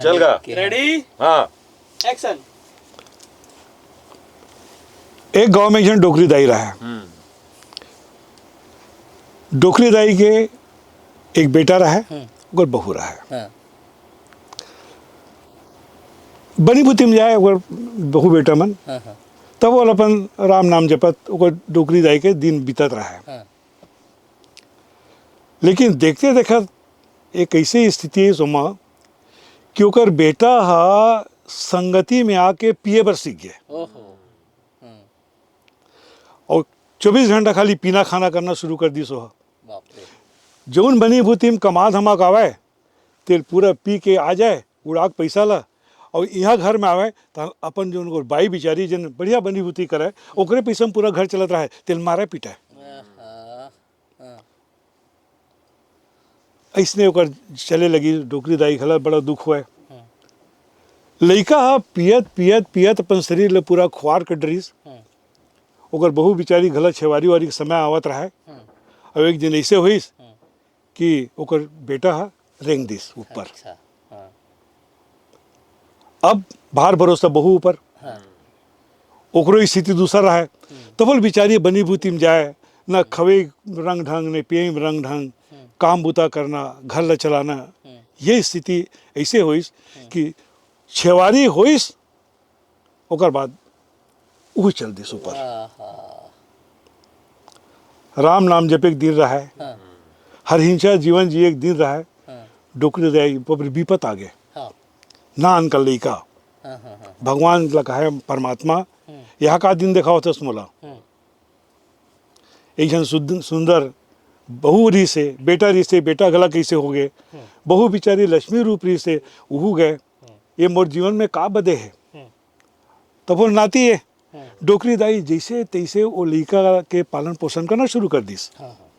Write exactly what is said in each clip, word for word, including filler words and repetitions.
चल गा। रेडी, हाँ। एक्शन। एक गांव में एक झन डोकरी दाई रहा है। डोकरी दाई के एक बेटा रहा है, ओकर बहू रहा है। हाँ। बनी बुती में जाए ओकर बहू बेटा मन, हाँ, हाँ। तब वो अपन राम नाम जपत ओकर डोकरी दाई के दिन बीतत रहा है। हाँ। लेकिन देखते देखत एक ऐसी स्थिति है सोमा कि ओकर बेटा हा संगति में आके पिए बर सीख गए। ओहो। और चौबीस घंटा खाली पीना खाना करना शुरू कर दी सो। बाप रे। जौन बनी भूती में कमा धमा के आवे, तेल पूरा पी के आ जाए, उड़ा के पैसा ला, और यहाँ घर में आवे तो अपन जो उनको बाई बिचारी जन बढ़िया बनी भूती करे, ओकरे पैसा में पूरा घर चलत रहे, तेल मारे पीटे। आहा। हाँ। ऐसने ओकर चले लगी डोकरी दाई घला, बड़ा दुख हुआ। लइका हा पियत पियत पियत अपन शरीर ले पूरा खुआर कर डरिस। ओकर बहू बिचारी घला छेवारी वारी के समय आवत रहे। अब एक दिन ऐसे होइस कि ओकर बेटा हा रेंग दिस ऊपर। अच्छा। हाँ। अब भार भरोसा बहू ऊपर, हाँ। ओकरो स्थिति दूसर रहे। तब बोल बिचारी बनी भूती में जाए, न खवे रंग ढंग, न पिए में रंग ढंग, काम बुता करना, घर ला चलाना, ये स्थिति ऐसे होइस कि छेवारी होइस, ओकर बाद उहू चल दिस ऊपर। आहा। राम नाम जपे के दिन रहे, हाँ। हर हिंसा जीवन जिए के दिन रहे, हाँ। डोकरी दाई पर विपत आ गए। हाँ। नान का लइका हाँ, हाँ, हाँ। भगवान ला कहे परमात्मा, यहाँ का दिन देखावत हस मोला। हम्म। एक झन सुद-, सुंदर बहू रहिसे, बेटा रहिसे, बेटा घला कैसे हो गए, बहू बिचारी लक्ष्मी रूप रहिसे, उहू गए, ये मोर जीवन में का बदे है? तब वो नाती है, डोकरी दाई जैसे तैसे वो लइका के पालन पोषण करना शुरू कर दिस। हाँ, हाँ।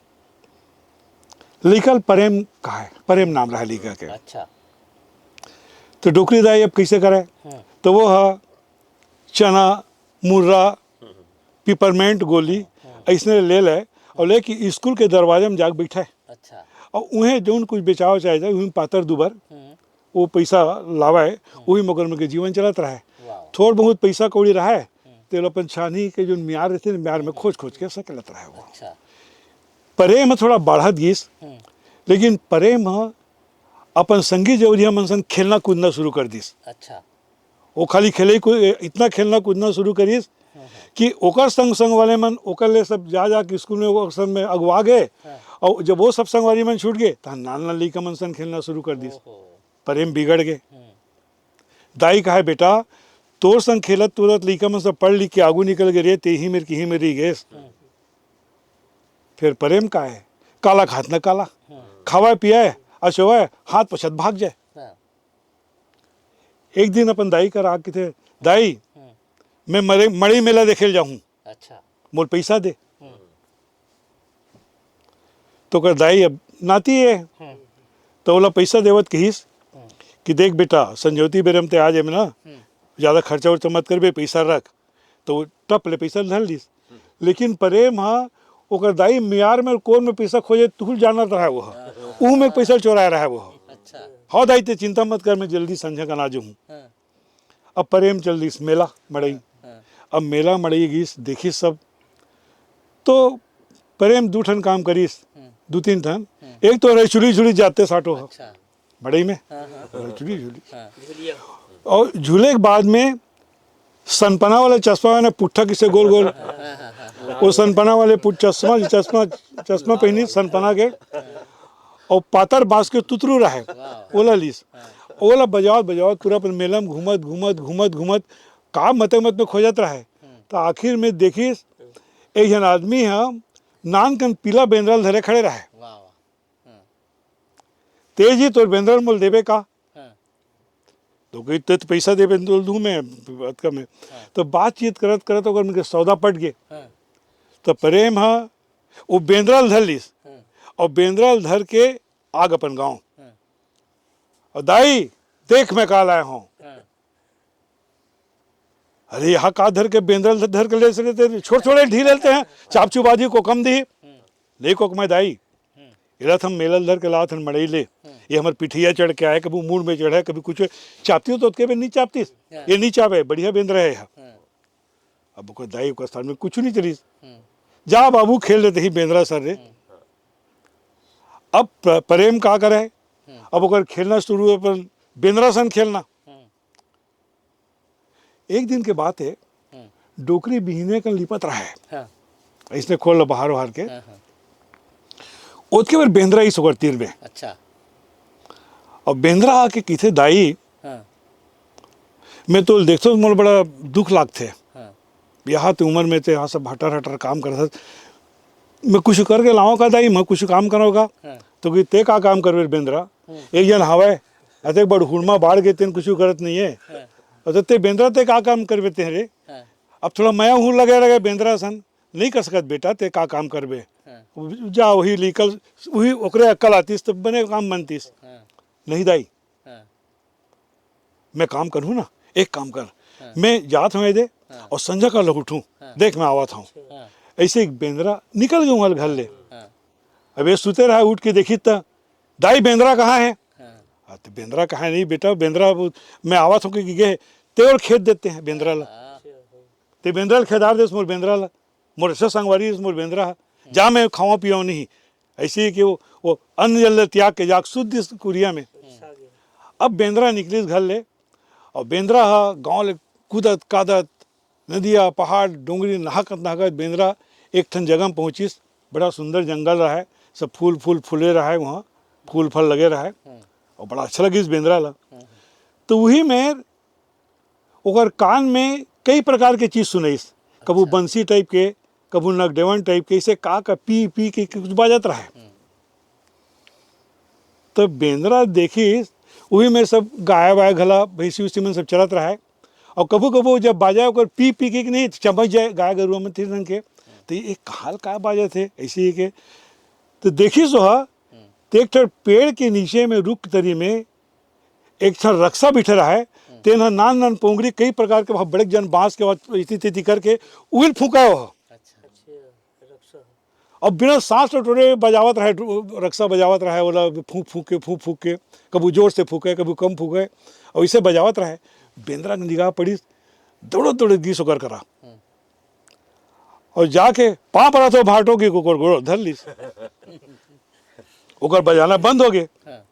लइका ल परेम कहा है, परेम नाम रहा लइका के। अच्छा। तो डोकरी दाई अब कैसे करे? हम्म। तो वो हा चना, मुर्रा, पिपरमेंट गोली ऐसने ले ले और लेके स्कूल के दरवाजे में जाके बैठे। अच्छा। और उहें जौन कुछ बेचाव चाहे जाए, उहें पातर दुबर हम्म। वो पैसा लावे, वही मगर में के जीवन चलत रहे। वाह। थोड़ बहुत पैसा कौड़ी रहे, तेल अपन छानी के जो म्यार रहते ना, म्यार में खोज खोज के सकेलत रहे वो। अच्छा। परेम थोड़ा बढ़त गिस, हम्म। लेकिन परेम ह अपन संगी जवरिया मन संग खेलना कूदना शुरू कर दिस। अच्छा। वो खाली खेले को इतना खेलना कूदना शुरू करिस कि ओकर संग संग वाले मन ओकर ले सब जा जा के स्कूल में ओकर संग में अगवा गए। और जब वो सब संगवारी मन छूट गए, तहन नान नान लइका मन संग खेलना शुरू कर दिस। ओहो। परेम बिगड़ गए। दाई कहे, "बेटा, तोर संग खेलत तूरत लइका मन सब पढ़ लिख के आगू निकल गए रे, ते ही मेर की ही मेर रह गए।" फिर परेम का है, काला खात न काला, खावा पिया है, अचोवा है, हाथ पछत भाग जाए। हाँ। एक दिन अपन दाई कर आके थे, "दाई, मैं मरे मड़ई मेला देखे ल जाहूँ, अच्छा। मोर पैसा दे।" तो कर दाई अब नाती है, तो ओला पैसा देवत कहिस कि, "देख बेटा, संझौती बेरम ते आ जाए ना, ज़्यादा खर्चा उर्चा मत करबे, पैसा रख।" तो वो टप ले पैसा धर लिस। लेकिन परेम हा ओकर दाई मियार में कोन में पैसा खोजे, तुहू जानत रहा वो हा। ऊ में पैसा चोराए रहा वो हा। अच्छा। "हाँ दाई, ते चिंता मत कर, मैं जल्दी संझा कन आ जाहूँ।" हाँ। अब परेम चल दिस मेला मड़ई। हाँ। अब मेला मड़ई गिस, देखिस सब। तो परेम दू ठन काम करिस, दू तीन ठन। एक तो रहे चुली झुली जाते साटो हा। अच्छा। मड़ई में हाँ, हाँ। रहे चुली झुली। हाँ। और झूले के बाद में सनपना वाला चश्मा, मैंने पुट्ठा किसे गोल गोल, वो सनपना वाले पुट-, चश्मा, चश्मा, चश्मा पहनी सनपना के, और पातर बांस के तुतरू रहे, ओला लिस, ओला बजावत बजावत पूरा अपन मेला में घूमत घूमत घूमत घूमत का मते मत में खोजत रहे। तो आखिर में देखिस, एक जन आदमी ह नान कन पीला बेंदरा ल धरे खड़े रहे। वाह, वाह। "ते जी, तोर बेंदरा ल मोल देबे का?" हाँ। तो कही, "ते तो पैसा देबे, तो दूँ मैं, अतका में।" तो बातचीत करत करत ओकर मन के सौदा पट गए। हाँ। तो परेम ह वो बेंदरा ल धर लिस, हाँ। और बेंदरा ल धर के आग अपन गाँव। हाँ। और "दाई, देख मैं का लाए हँव।" हाँ। "अरे, यहाँ का धर के, बेंदरा ल धर के ले सकते, छोड़ छोड़े ढील लेते हैं, चाप चुबाजी को कम दी।" "नहीं को मैं दाई, एला त हम मेला ल धर के लात हन मड़ई ले, ये हमर पिठिया चढ़ के आए, कभी मुड़ में चढ़े, कभी कुछ चापती हो तो ओतके बेर नहीं चापतीस, ये नहीं चापे, बढ़िया बेंदरा है। अब ओकर दाई ओकर स्थान में कुछ नहीं चलिस। जा बाबू, खेल लेते ही बेंदरा सन रे। अब प-, प्रेम का करे? अब ओकर खेलना शुरू, अपन बेंदरा सन खेलना। एक दिन के बात है, डोकरी बिहनिया कन लिपत रहा है। इसने खोल ला बाहर, बाहर के। ओतके बेर बेंदरा आइस ओकर तीर में। अच्छा। अब बेंदरा आके कहिथे, "दाई, मैं तो देखथों, मोला बड़ा दुख लागथे। यहाँ ते उमर में ते यहाँ सब हटर हटर काम करत हस। मैं कुछ करके लावों का दाई, मैं कुछ काम करों का?" तो कही, "ते का काम करबे रे बेंदरा? एक जन हवय, अतेक बड़ हुड़मा बाढ़ के तेन कुछ करत नहीं है। अउ ते बेंदरा ते का काम करबे ते रे? अब थोड़ा मया हूँ लगे रहे बेंदरा सन, नहीं कर सकत बेटा, ते का काम करबे? जा वही लीकल, वही ओकरे अक्कल आतीस तो बने काम बनतीस।" "नहीं दाई, मैं काम करूँ ना, एक काम कर, मैं जात हूँ दे, अउ संझा का लहुटूँ, देख मैं आवत हूँ।" ऐसे एक बेंदरा निकल गे उहाँ घर ले। अब ये सुते रहा, उठ के देखी त, "दाई, बेंदरा कहाँ है?" "हाँ, तो बेंदरा कहाँ है? नहीं बेटा, बेंदरा वो, मैं आवत हूँ कि गे, ते ओला खेद देते हैं बेंदरा ला। ते बेंदरा ला खेदार देस मोर बेंदरा ला, मोर अच्छा संगवारी देस मोर बेंदरा हा, जा मैं खावा पियाव नहीं।" ऐसे ही कि वो, वो अन्न जल ला त्याग के जाके सुत दिस कुरिया में। अब बेंदरा निकलिस घर ले, अउ बेंदरा हा गाँव ले कूदत कादत नदिया, पहाड़, डोंगरी नहाकत नहाकत बेंदरा एक ठन जगह में पहुँचिस। बड़ा सुंदर जंगल रहा है, सब फूल फूल फूले रहा है, वहाँ फूल फल लगे रहा है। अउ बड़ा अच्छा लगिस बेंदरा ला। तो वही में ओकर कान में कई प्रकार के चीज सुनाइस, कभू बंसी टाइप के, कभू नगडेवन टाइप के, इसे का का पी पी के कुछ बाजत रहा है। तो बेंदरा देखिस, उही में सब गाय वाय घला, भैंसी उसी मन सब चरत रहा है। अउ कभू कभू जब बाजा ओकर पी पी के नहीं चमक जाए गाय गरुआ मन तीर रंग के, तो ये कहाँ ल का बाजत हे ऐसे ही के। तो देखिस ओहा, तो एक ठन पेड़ के नीचे में, रुख तरी में एक ठन रक्सा बिठे रहा है। तेन ह नान नान पोंगरी कई प्रकार के वहाँ बड़े जन बांस के वहाँ इति तिति करके उहिल फूंका ओहा। अच्छा। अब बिना सांस टटोरे बजावत रहे, रक्सा बजावत रहे, ओला फूंक फूंक के, फूंक फूंक के, कभू जोर से फूंके, कभू कम फूंके, अउ इसे बजावत रहे। बेंदरा के निगाह पड़िस, दौड़त दौड़त गिस ओकर करा। अउ जाके पाँव परत हों भांटो के, ओकर गोड़ धर लिस। ओकर बजाना बंद हो गे। हाँ।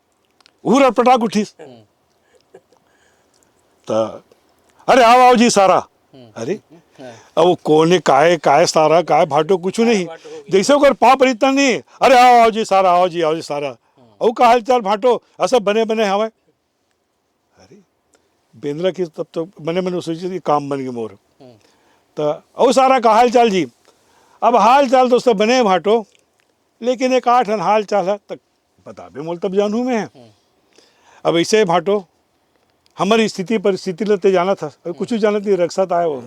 उहू रटपटाक उठिस। त, "अरे आओ, आओ जी सारा।" अरे, अब वो कोने काय, काय सारा, काय भांटो, कुछ नहीं। जैसे ओकर पाँव परी त नहीं, "अरे आओ, आओ जी सारा, आओ जी, आओ जी सारा।" "अउ का हाल चाल भांटो?" "अ, सब बने बने हवय।" अरे, बेंदरा के तब तो मने मने सोचिस कि काम बन गे मोर। त, "अउ सारा का हाल चाल जी?" "अब हाल चाल तो सब बने भांटो, लेकिन एक आठ हाल चाल है, त बताबे मोला तब जानहूँ मैं।" अब ऐसे भांटो, हमर स्थिति परिस्थिति ल ते जानत हस, अउ कुछ जानत नहीं, रक्सा त आय वो।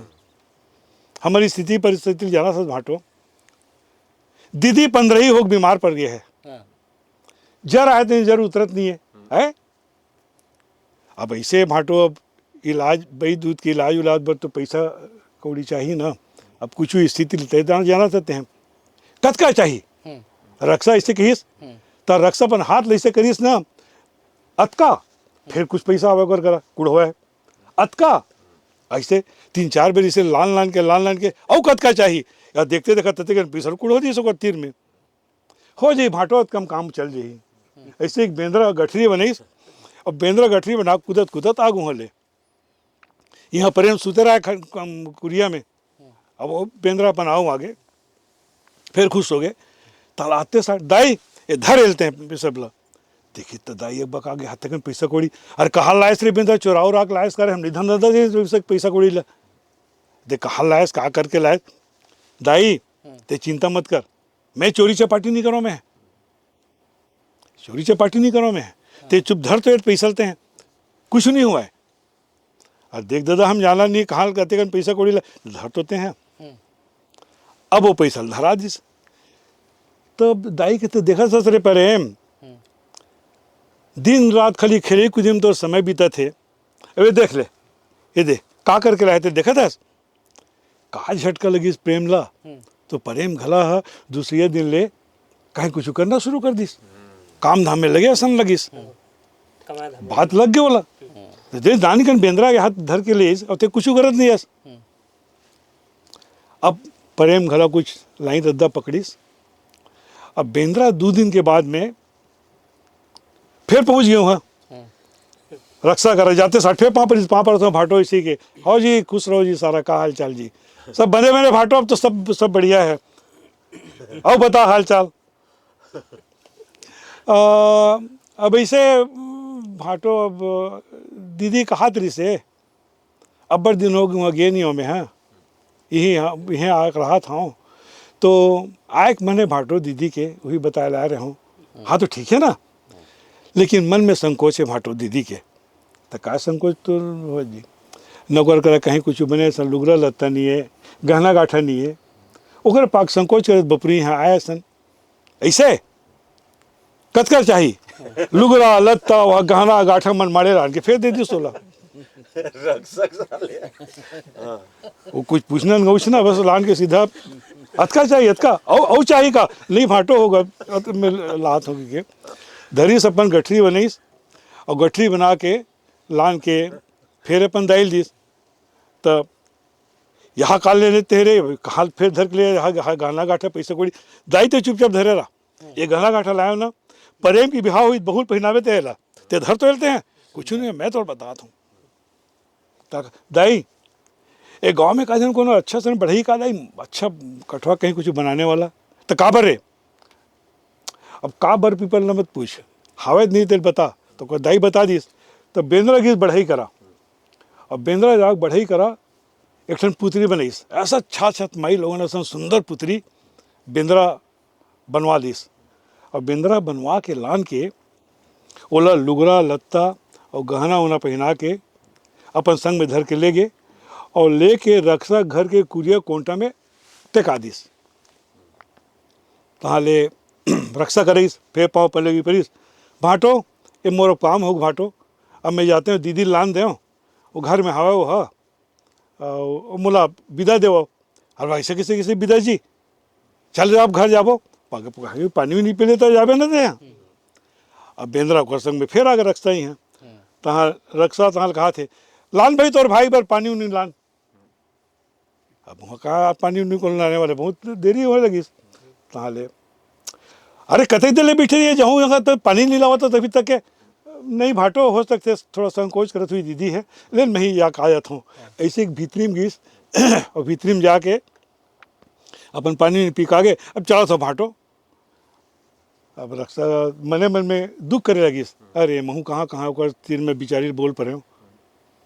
हमर स्थिति परिस्थिति ल जानत हस भांटो, दीदी पंद्रही होके बीमार पड़ गे हे। हाँ। जर आय तेन जर उतरत नहीं है, हैं? अब ऐसे भांटो, अब इलाज, बई दूध के इलाज उलाज बर तो पैसा कौड़ी चाही ना। अब कुछ स्थिति ल ते जानत हस तें, कतका चाही? रक्सा ऐसे कहिस, त रक्सा अपन हाथ ले ऐसे करिस ना, "अतका।" फिर कुछ पैसा आवे ओकर करा, कुढ़वा हे। "अतका।" ऐसे तीन चार बेर ऐसे लान लान के, लान लान के, "अउ कतका चाही?" या देखते देखत तते कन पइसा कुढ़ो दिस ओकर तीर में। "हो जाही भांटो, अतका म काम चल जाही।" ऐसे एक बेंदरा गठरी बनाइस। अब बेंदरा गठरी बना कूदत कूदत आगू होले। इहाँ प्रेम सुते रहा है ख-, कम-, कुरिया में। अब वो बेंदरा अपन आऊ आगे, फिर खुश हो गए। तलाते साथ, "दाई, ये धर एलते हैं सब ला।" देखी त दाई एक बका आगे हाथ तक में पैसा कौड़ी। "अरे कहाँ लायस रे बेंदरा, चोराव राख लायस का रे, हम नहीं धन धंधा दे पैसा, पैसा कौड़ी ला।" "दे कहाँ लायस, का करके लायस?" "दाई, ते चिंता मत कर, मैं चोरी चपाटी नहीं करो, मैं चोरी चपाटी नहीं करो, मैं ते चुप धर तो ये पैसा लेते हैं, कुछ नहीं हुआ है।" "अरे देख दादा, हम जाना नहीं कहाँ कतेकन पैसा कौड़ी ला, धर तो ते हैं।" अब वो पैसा धरा दिस। तब दाई कहते, "देखत हस रे प्रेम, दिन रात खाली खेले कूदे में तोर समय बीतत हे। अबे देख ले, ये दे, का करके लाए ते, देखत हस?" का झटका लगिस प्रेम ला, तो प्रेम घला ह दूसरे दिन ले कहीं कुछ करना शुरू कर दिस। काम धाम में लगे असन लगिस। बात लग गे ओला। त दे दानी कन बेंदरा के हाथ धर के ले, अब ते कुछ करत नहीं अस। अब प्रेम घला कुछ लाइन रद्दा पकड़िस। अब बेंदरा दू दिन के बाद में फिर पहुंच गए वहाँ। रक्षा करा जाते साठ फिर पाँव पर, पाँव पर तो भाटो इसी के, "हो जी, खुश रहो जी, सारा का हाल चाल जी?" "सब बने बने भाटो, अब तो सब, सब बढ़िया है। आओ बता हाल चाल।" अ, अब ऐसे, उम, भाटो अब दीदी कहात रहिसे, "अब्बड़ दिन हो गए, वहाँ गे नहीं हो मैं, हाँ, यही, हाँ, यहीं आके रहा था हूँ।" तो आए के मने भाटो दीदी के, वही बताए ला रहे हूँ। "हाँ, तो ठीक है ना, लेकिन मन में संकोच है भाटो दीदी के।" "तो का संकोच तो हो जी, नौकर करा कहीं कुछ बने सन, लुगरा लत्ता नहीं है, गहना गाठा नहीं है, ओकर पाक संकोच करत बपरी यहाँ आए सन।" "ऐसे कतका चाही?" लुगरा लत्ता, वह गहना गाठा मन मारे लान के फेर दे दिस ओला। रक्षक साले। हाँ। वो कुछ पूछना न उछना, बस लान के सीधा, "अतका चाही, अतका? अउ, अउ चाही का?" "नहीं, भाटो होगा, अत में लात होगी के।" धरिस अपन गठरी बनइस, और गठरी बना के लान के फेर अपन दाई ल दिस। त "यहाँ का लेने ते रे, कहाँ फेर धर के ले, यहाँ, यहाँ गहना गाठा, पैसा कौड़ी, दाई ते चुपचाप धरे रहा। ये गहना गाठा लायो ना, प्रेम की बिहाव हुई, बहू ल पहिनावे ते ला, ते धर तो लेते हैं, कुछ नहीं, मैं तो बतात हूँ।" त दाई, ए गांव में का जन कोनो अच्छा सन बढ़ई का दाई, अच्छा कठवा कहीं कुछ बनाने वाला? "त काबर रे?" अब काबर पीपल न मत पूछ, हावत नहीं तेल बता, तो कोई दाई बता दिस। तो बेंदरा गिस बढ़ई करा, अब बेंदरा जाके बढ़ई करा एक ठन पुतरी बनइस, ऐसा छाछत माई लोगन असन सुंदर पुतरी बेंदरा बनवा दिस। और बेंदरा बनवा के लान के ओला लुगरा लत्ता और गहना उना पहिना के अपन संग में धर के ले गे और लेके रक्षा घर के कुरिया कोंटा में टेका दिस। तहाँ ले रक्षा करइस, फेर पाँव पल्ले भी परिस, "भाटो, ये मोर काम हो भाटो, अब मैं जाते हूँ, दीदी लान देव, वो घर में हवा वो ह, अउ मोला बिदा देव।" "अरे भाई, ऐसे कैसे, कैसे बिदा जी? चल आप घर जाबो, पानी भी नहीं पी लेता, जाबे ना दे।" अब बेंदरा ओकर संग में फेर आगे रक्षा ही है। तहाँ रक्षा तहाँ कहा थे, "लान भाई, तोर भाई बर पानी उनी लान।" अब वहाँ कहाँ पानी उनी को लाने वाले, बहुत देरी होने लगी। तहाँ ले, "अरे कतई देर ले बैठे रहिए, जाऊँ यहाँ तो पानी नहीं लावा तो तभी तक के।" "नहीं भाटो, हो सकते थोड़ा संकोच करत हुई दीदी है, लेकिन मैं ही या आ जाता हूँ।" ऐसे एक भीतरी में गिस और भीतरी में जाके अपन पानी पी के आगे, "अब चला था भाटो।" अब रक्षा मने मन में दुख करे लगिस, "अरे, महू कहाँ, कहाँ ओकर तीर में बिचारी बोल परे हूँ,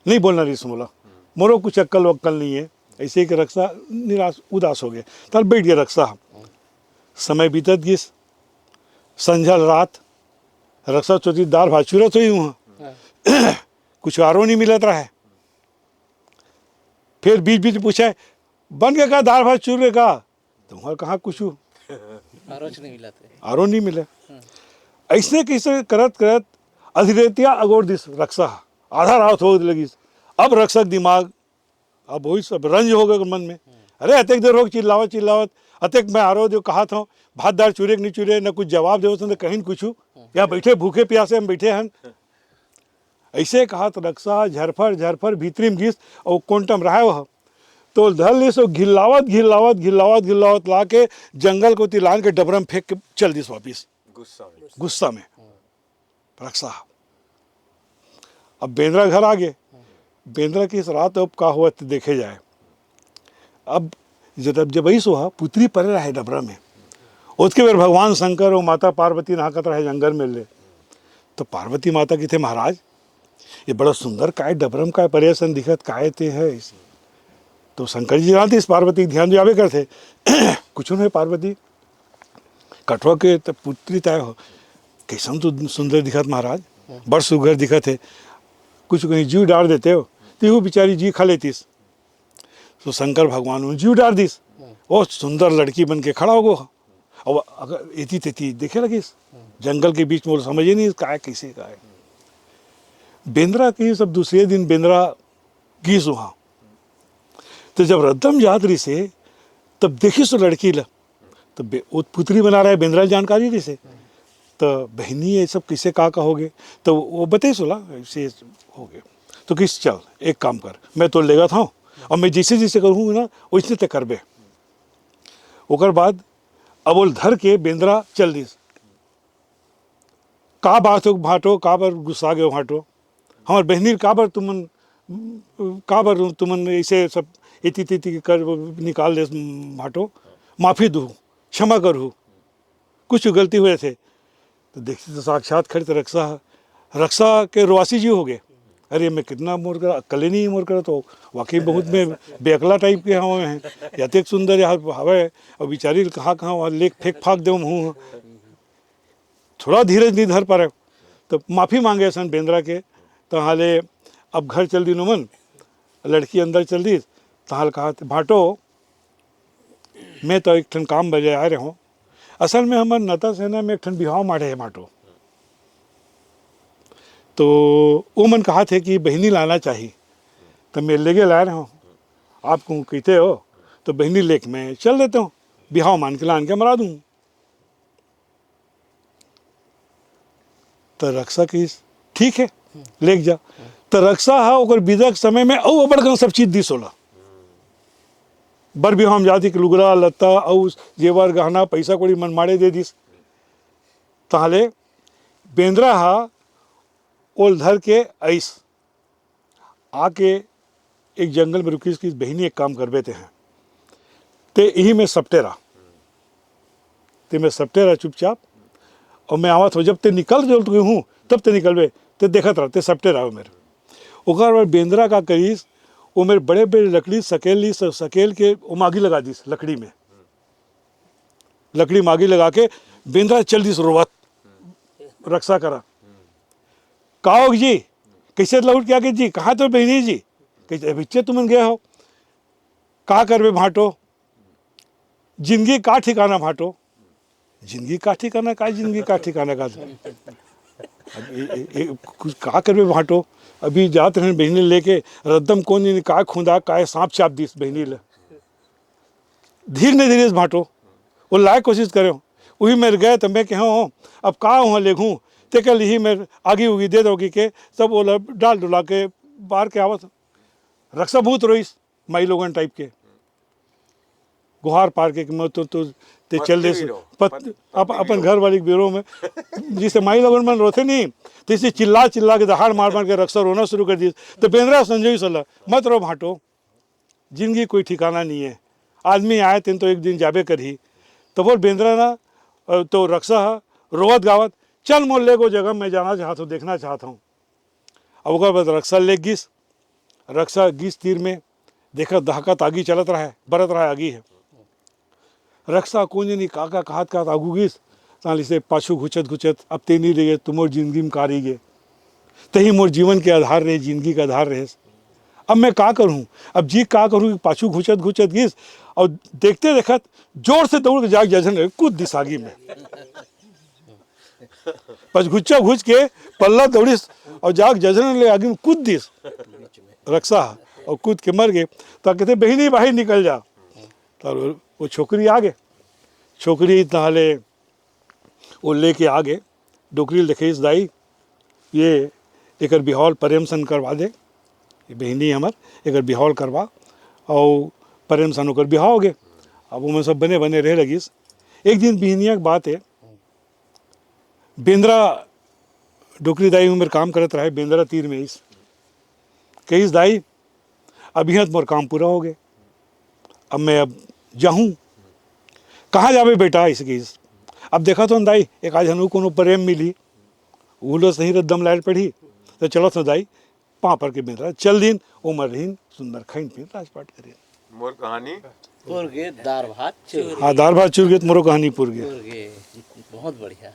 नहीं बोलना रहिस मोला, मोरो कुछ अक्कल वक्कल नहीं है।" ऐसे ही कि रक्षा निराश, उदास हो गए। तब बैठ गए रक्षा। समय बीतत गिस, संझा ल रात, रक्षा चौथी दार भात चुरत हुई हूँ, कुछ आरो नहीं मिलत रहा है। फिर बीच बीच में पूछे, "बन के का दार भात चूर के का?" तुम्हार कहाँ कुछ आरोच नहीं मिला थे। आरो नहीं मिले। ऐसने कैसे करत करत अधिरेतिया अगोर दिस रक्षा, आधा रात हो लगिस। अब रक्षा के दिमाग, अब वही सब रंज हो गए मन में। "अरे अतेक देर हो चिल्लावत चिल्लावत, अतेक मैं आरो दे कहा था, भात दार चूरे के नहीं चूरे, न कुछ जवाब देवत न कहीं कुछ, या बैठे भूखे प्यासे हम बैठे हैं।" ऐसे कहा तो रक्षा झरफर झरफर भीतरी में गिस और कोंटम रहा वह, तो धर लिस और घिल्लावत घिल्लावत घिल्लावत घिल्लावत ला के जंगल कोती लान के डबरा में फेंक के चल दिस वापिस। गुस्सा में। गुस्सा में। रक्षा। अब बेंदरा घर आ गए। बेंदरा की इस रात अब का हुआ तो देखे जाए। अब जब, जब ऐसो हा, पुतरी परे रहे डबरा में। ओतके बेर भगवान शंकर और माता पार्वती नहाकत रहे जंगल में ले। तो पार्वती माता कथे, "महाराज, ये बड़ा सुंदर काय डबरा में काय परे असन दिखत, काय ते है?" तो शंकर जी जानते इस पार्वती के ध्यान जाबे करते। कुछ नहीं पार्वती, कठवा के त पुत्री तय हो, "कैसन तो सुंदर दिखत महाराज, बड़ सुघर दिखत है, कुछ कहीं जीव डार देते हो।" तो वो बेचारी जी खा लेतीस। तो शंकर भगवान उन जीव डार दिस। वो सुंदर लड़की बन के खड़ा हो गो। अब अगर एती तेती देखे लगिस, जंगल के बीच में, वो समझे नहीं काय कैसे काय। बेंदरा के सब दूसरे दिन बेंदरा गिस वहाँ। तो जब रद्दम जात रहिसे, तब देखिस वो लड़की ला, तो बे-, वो पुतरी बना रहा है, बेंदरा जानकारी रहिसे। तो बहिनी ये सब किसे का कहोगे? तो वो बताइस ओला, ऐसे होगे। तो कहिस चल, एक काम कर, मैं तो लेगत हँव, अउ मैं जइसे जइसे कहूँ ना, वइसने ते करबे। ओकर बाद अब ओला धर के बेंदरा चल दिस। का बात हो भांटो, काबर गुस्सा गे हो भांटो? हमर बहिनी ल काबर तुमन, काबर तुमन ऐसे सब एती तेती कर निकाल देस भांटो? माफी दू, क्षमा करहू, कुछ गलती होय थे। तो देखिस तो साक्षात खड़े तो रक्सा ह। रक्सा के रोवासी जी होगे। अरे मैं कितना मोर करा, अक्कले नहीं मोर करा, तो वाकई बहुत मैं बेअकला टाइप के हँव मैं। अतेक सुंदर यहाँ हवे, अउ बिचारी ल कहाँ कहाँ वहाँ लेके फेंक फाक देवँव हूँ। थोड़ा धीरज नहीं धर पारे। तो माफी मांगे असन बेंदरा के। तहाँ ले अब घर चल दिन ओमन, लड़की अंदर चल दिस। तहाँ ले कहा, भांटो, मैं तो एक ठन काम बजे आए रहे हँव। असल में हमर नता सेना में एक ठन बिहाव माढ़े हे भांटो। तो ओमन कहा थे कि बहिनी लाना चाही, तो मैं लेगे लाए रहे हँव। आप कहूँ कहिते हो, तो बहिनी लेके मैं चल देता हूँ, बिहाव मान के लान के मरा दूँ। तो रक्सा कहिस, ठीक है, लेके जा। तो रक्सा ह ओकर बिदा के समय में अउ अब्बड़ कन सब चीज दिस ओला। बर बिहाव म जाति के लुगरा, लत्ता, अउ जेवर, गहना, पैसा कौड़ी मन माड़े दे दिस। तहाँ ले बेंदरा ह ओल धर के आइस। आके एक जंगल में रुकिस कि बहिनी एक काम करबे ते हैं, ते इही में सपटे रह, ते में सपटे रह चुपचाप, अउ मैं आवत हँव, जब ते निकल जो तो हूँ, तब ते निकलबे, ते देखत रह, ते सपटे रह मेर। ओकर बाद बेंदरा का करिस, ओ मेर बड़े बड़े लकड़ी सकेल लिस, सकेल के ओमा आगी लगा दिस लकड़ी में। लकड़ी में आगी लगा के बेंदरा चल दिस रोवत रक्सा करा। का होगे जी? कइसे लहुट के आगे जी? कहाँ तोर बहिनी जी? कइसे अभिच्चे तुमन गे हो? का करबे भांटो? जिंदगी का ठिकाना भांटो? जिंदगी का ठिकाना, का जिंदगी का ठिकाना का? अब ए, ए, ए, कुछ का करबे भांटो? अभी जात रहेन बहिनी लेके, रद्दम कोन जनी काय खुंदा, काय सांप चाप दिस बहिनी ल। धीर नहीं धीरेस भांटो, ओ लाए कोशिश करेंव। उही मेर गए त मैं कहेंव, अब का उहाँ लेगहूँ, ते कहे लिही मेर आगी उगी दे दो कहिके, तब ओला डाल डुला के बार के आवत। रक्सा बहुत रोइस, माई लोगन टाइप के। गुहार पार के कि मैं तो, तो ते मत चल दे पी रो, पत-, मत, अप-, मत अपन पी रो। घर वाली के बिरो में, जैसे माई लोगन मन रोथे नहीं, तैसे चिल्ला चिल्ला के दहाड़ मार मार के रक्सा रोना शुरू कर दिस। तो बेंदरा संजोइस ओला, मत रो भांटो, जिंदगी कोई ठिकाना नहीं है, आदमी आए तेन तो एक दिन जाबे करही। तो बोल बेंदरा ना, अ, तो रक्सा ह, रोवत गावत, चल मोर ले गो जगह, मैं जाना चाहत हँव, देखना चाहत हँव। अब ओकर बाद रक्सा ले गिस, रक्सा गिस तीर में, देखत दहकत आगी चलत रहे, बरत रहे आगी हे। रक्सा कोन जनी का का कहत कहत आगू गिस, ताली से पाछू घुचत घुचत, अब ते नहीं रहिगे, तू मोर जिंदगी में का रहिगे, तही मोर जीवन के आधार रहे, जिंदगी के आधार रहे। अब मैं का करूँ, अब जी का करूँ कि पाछू घुचत घुचत गिस, अउ देखते देखत जोर से दौड़ के जाके जझन रहे, कूद दिस आगी में। पचघुच्चा घुच के पल्ला दौड़िस अउ जाके जझन ले आगी में कूद दिस रक्सा, अउ कूद के मर गे। तो कहते बहिनी बाहिर निकल जा। तो वो छोकरी आगे, छोकरी तहाँ ले वो लेके आगे, डोकरी ल देखेस, दाई, ये एकर बिहाव ल प्रेम सन करवा दे, ये बहिनी हमर, एकर बिहाव ल करवा, अउ प्रेम सन ओकर बिहाव होगे। अब ओमन सब बने बने रहे लगिस। एक दिन बिहनिया के बात हे, बेंदरा, डोकरी दाई उमर काम करत रहे, बेंदरा तीर में आइस, कहिस, दाई, अब इहाँ त मोर काम पूरा होगे, अब मैं अब जाहूँ। कहाँ जाबे बेटा? अइसे कहिस। अब देखत हँव दाई, एक आध झन अउ कोनो प्रेम मिलही, उहू ल सही रद्दम लाए ल पड़ही, त चलत हँव दाई। पाँव पर के बेंदरा चल दिन, ओमर रहिन सुंदर खाइन पीन राजपाट करिन। मोर कहानी पुर गे दार भात चुर हाँ, दार भात चुर गे त मोरो कहानी पुर गे। पुर गे। बहुत बढ़िया।